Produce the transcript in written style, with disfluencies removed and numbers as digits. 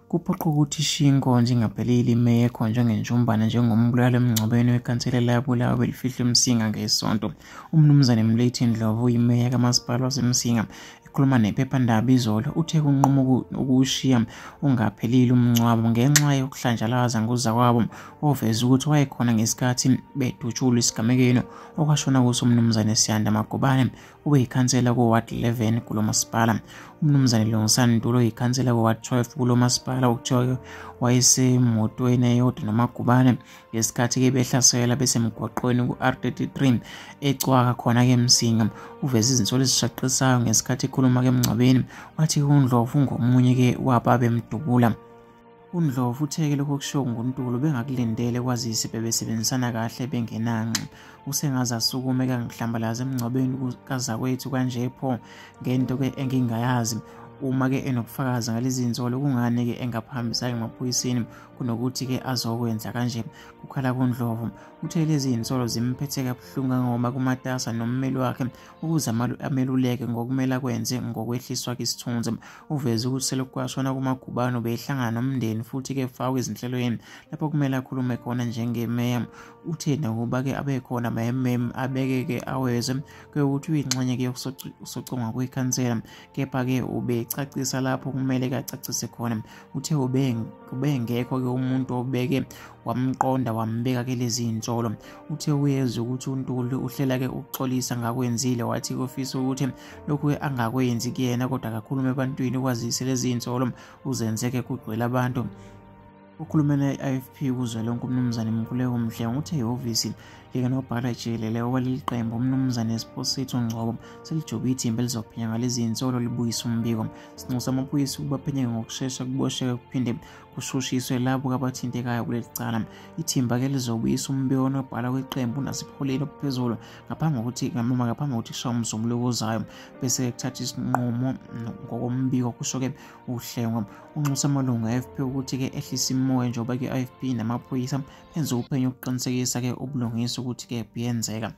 Kuphoqa ukuthi ishiye inkonzo ingaphelile imeya ekhonjwe ngenjumbane njengombulali emngcwabeni wekhansela elabulawa belifihlwe eMsinga ngeSonto. UMnumzane Mlethi Ndlovu uyimeya kaMasipala waseMsinga. Ekhuluma nephephandaba izolo, uthe kunquma ukuwushiya ungaphelile umngcwabo ngenxa yokuhlanjalaza ngozakwabo oveze ukuthi wayekhona ngesikhathi bedutshulwa esigamekweni okwashona kuso uMnumzane Siyanda Magubane ubeyikhansela ku-Ward 11 kulo masipala. UMnumzane Lungisani Ntuli oyikhansela ku-Ward 12 kulo masipala okuthiwa wayesemotweni eyodwa noMagubane ngesikhathi-ke behlasela besemgwaqweni ku-R33 eCwaka khona-ke eMsinga. Uveze izinsolo ezishaqisayo ngesikhathi ekhuluma-ke emngcwabeni, wathi uNdlovu ungomunye-ke wababemdubula. UNdlovu uthe-ke lokhu okushiwo nguNtuli bengakulindele kwazise bebesebenzisana kahle bengenanxa. Usengaze asukume kangihlambalaza emngcwabeni kazakwethu kanje pho ngento-ke engingayazi. Uma-ke enobufakazi ngalezi zinsolo kungani-ke engaphambisanga emaphoyiseni kunokuthi-ke azokwenza kanje, kukhala kuNdlovu. Uthe lezi zinsolo zimphethe kabuhlungu kangangoba kumatasa nommeli wakhe ukuze ameluleke ngokumele akwenze ngokwehliswa isithunzi. Uveze ukuthi selokhu kwashona kuMagubane ubehlangana nomndeni futhi-ke efakwe ezinhlelweni lapho kumele akhulume khona njengemeya. Uthe nakuba-ke abekhona ama-MM abeke-ke awezwe ukuthi uyingxenye-ke yokusocongwa kwekhansela, kepha-ke ubecacisa lapho kumele-ke acacise khona. Uthe ubengekho-ke umuntu obeke wamqonda wambeka-ke lezi zinsolo. Uthe uyezwa ukuthi uNtuli uhlela-ke ukuxolisa ngakwenzile, wathi ufisa ukuthi lokhu angakwenzi kuyena kodwa akakhulume ebantwini kwazise lezi zinsolo uzenzeke kugcwele abantu. Ukhulumela i-IFP kuzwelonke uMnumzane Mkhuleko Mhlenge uthe ihhovisi likanobhala jikelele waleli qembu uMnumzane Siphositho Ngcobo selijube ithimba elizophenya ngalezi zinsolo libuyise umbiko. Sinxusa amaphoyisa ukuba aphenye ngokushesha kubosheke kuphinde kushushiswe labo abathintekayo kuleli cala. Ithimba-ke lizobuyisa umbiko onobhala weqembu nasebuholeni obuphezulu ngaphambi kokuthi kushaye uMsombuluko ozayo bese kuthatha isinqumo ngokombiko, kusho-ke uHlengwa. Unxusa amalungu e-IFP ukuthi-ke ehlise imoya njengoba-ke i-IFP namaphoyisa benze uphenyo ukuqinisekisa-ke ubulungiswa ukuthi-ke buyenzeka.